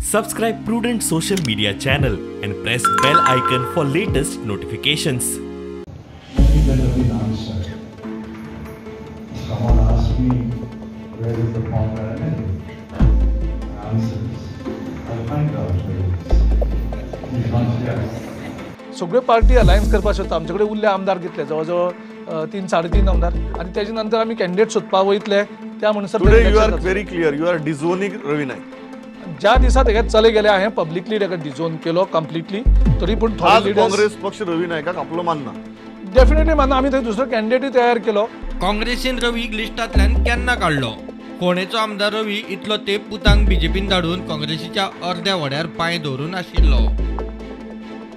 Subscribe Prudent social media channel and press bell icon for latest notifications. Someone asked me, where is the pond where I met him? My answer is, I'll find out where it is. He's not here. सगळ्यो party alliance करपाक शकता. आमचे कडेन उरले आमदार कितले, जवळ जवळ 3-3.5 आमदार, आनी तेजे नंतर आमी कॅन्डिडेट सोदपाक वयतले. त्या म्हणसर Today you are very clear, you are disowning Ravi Naik. ज्या दिसा तेका चले गेले हांवें पब्लिकली तेका डिझोन केलो कंप्लिटली. तरी पूण काँग्रेस पक्ष रवी नायकाक आपलो मानना, डेफिनेटली मानना. आमी थंय दुसरो कॅन्डिडेटूय तयार केलो. काँग्रेसीन रवीक लिस्टांतल्यान केन्ना काडलो? फोंडेचो आमदार रवी इतलो तेंप पुतांक बीजेपीन धाडून काँग्रेसीच्या अर्द्या वड्यार पांय दवरून आशिल्लो.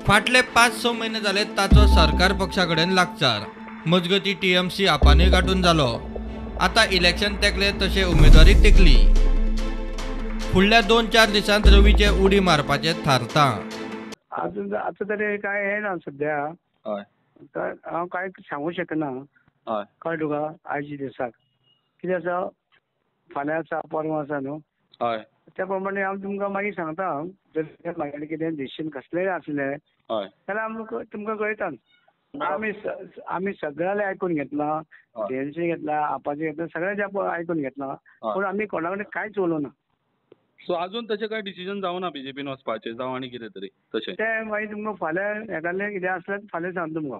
फाटले 5-6 म्हयने जाले ताचो सरकार पक्षा कडेन लागचार. मजगती टीएमसी आपानूय गांठून जालो. आतां इलेक्शन तेंकले तशें उमेदवारी तेंकली. फुडल्या 2-4 दिसांत रवीचे उडी मारपाचें थारता. अजून आतां तरी काय हे ना सद्या, हांव कांय सांगू शकना. कळ्ळें तुका? आयच्या दिसाक कितें आसा, फाल्यां आसा, परवां आसा न्हू, त्या प्रमाणे हांव तुमकां मागीर सांगता. जर म्हागेलें कितें डिसिजन कसलेंय आसलें जाल्यार आमकां तुमकां कळयता. आमी सगळ्यांले आयकून घेतलां, टीएमसी घेतला, आपाचें घेतलां, सगळ्यांचें आयकून घेतलां, पूण आमी कोणा कडेन कांयच उलोवना. सो अजून तशें कांय डिसिजन जावना बीजेपीन वचपाचें जावं आनी कितें तरी तशें तें मागीर तुमकां फाल्यां येतालें कितें आसलें फाल्यां सांगता तुमकां.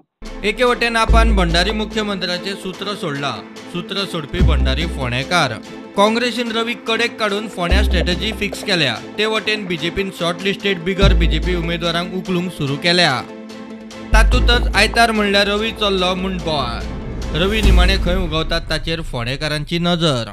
एके वटेन आपान भंडारी मुख्यमंत्र्याचें सूत्र सोडलां. सूत्र सोडपी भंडारी फोंडेकार. काँग्रेसीन रवीक कडेक काडून फोंड्या स्ट्रॅटजी फिक्स केल्या. ते वटेन बीजेपीन शॉर्ट लिस्टेड बिगर बीजेपी उमेदवारांक उखलूंक सुरू केल्या. तातूंतच आयतार म्हणल्यार रवी चल्लो म्हूण बोवाळ. रवी निमाणे खंय उगवतात ताचेर फोंडेकारांची नजर.